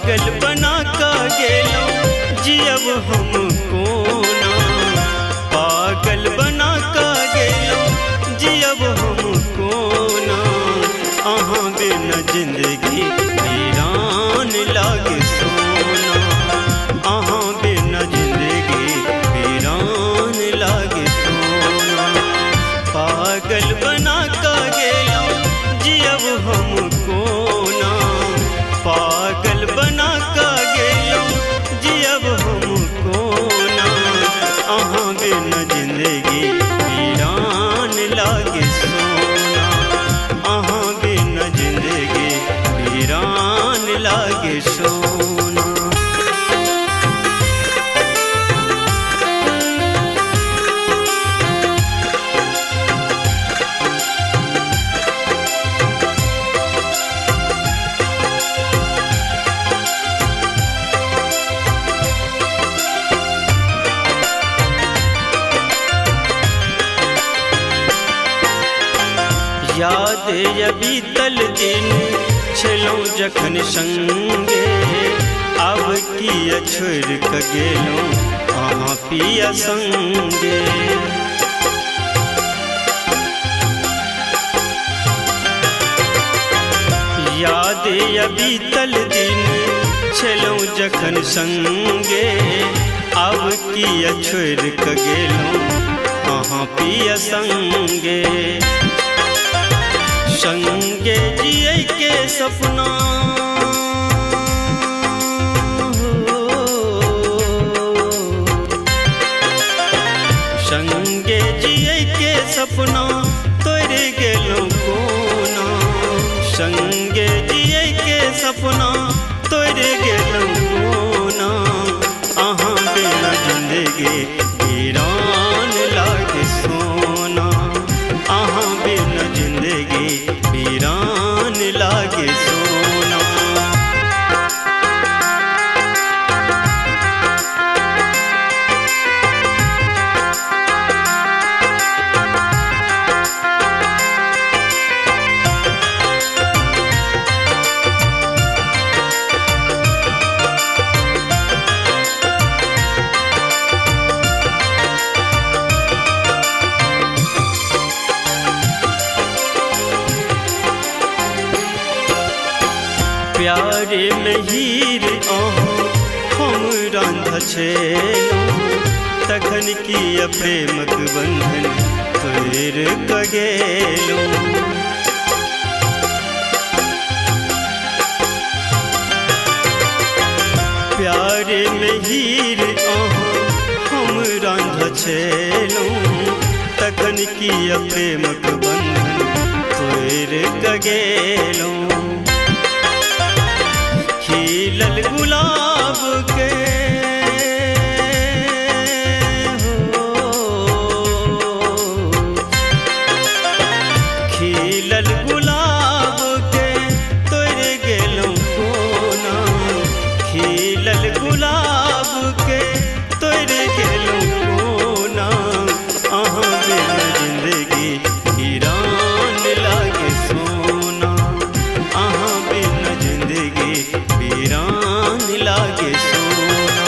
पागल बना क गेलहुँ जियब हम कोना। पागल बना क गेलहुँ जियब हम कोना। अहाँ बिना जिंदगी वीरान लागे सोना। अहाँ बिना जिंदगी वीरान लागे सोना। पागल बना क गेलहुँ जियब हम कोना। पागल बना क गेलहुँ जियब हम कोना। अहाँ बिना जिंदगी वीरान लागे सोना। अहाँ बिना जिंदगी वीरान लागे सोना। याद ये बीतल दिन छलहुँ जखन संगे। आब किया छोड़ि कऽ गेलहुँ अहाँ पिया संगे। याद ये बीतल दिन छलहुँ जखन संगे। आब किया छोड़ि कऽ गेलहुँ अहाँ पिया संगे। संगे जियै के सपना हो। संगे जियै के सपना तोड़ि गेलहुँ कोना। संगे जियै के सपना तोड़ि गेलहुँ कोना। अहाँ बिना जिंदगी वीरान लागे सोना। अहाँ बिना जिंदगी वीरान लागे सोना। प्यारे में हीर अहाँ हम रांधा छलहुँ। तखन किया प्रेमक बंधन तोड़ि कऽ गेलहुँ। प्यारे में हीर अहाँ हम रांधा छलहुँ। तखन किया प्रेमक बंधन तोड़ि कऽ गेलहुँ। खिलल गुलाब के हो। खिलल गुलाब के तोड़ि गेलहुँ कोना। खिलल गुलाब के तोड़ि गेलहुँ कोना। अहाँ बिना जिंदगी वीरान लागे सोना। अहाँ बिना जिंदगी वीरान लागे सोना।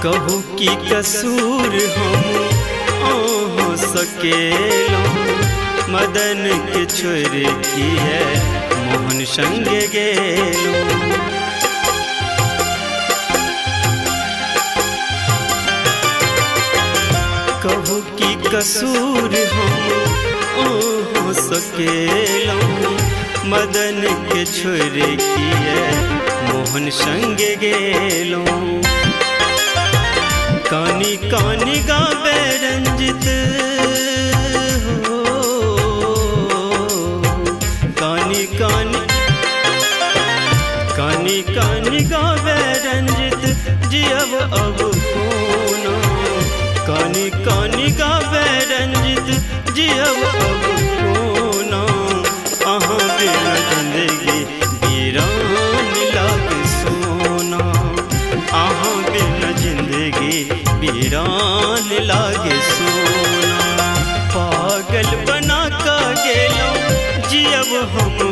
कहू की कसूर हम अहाँ सकेलहुँ। मदन के छोड़ि किया मोहन संग गेलहुँ। कहू की कसूर हम अहाँ सकेलहुँ। मदन के छोड़ि किया मोहन संग गेलहुँ। कानी कानी गावे रंजित हो। कानी कानी कानी कानी गावे रंजित जियब अब कोना। कानी कानी गावे हम।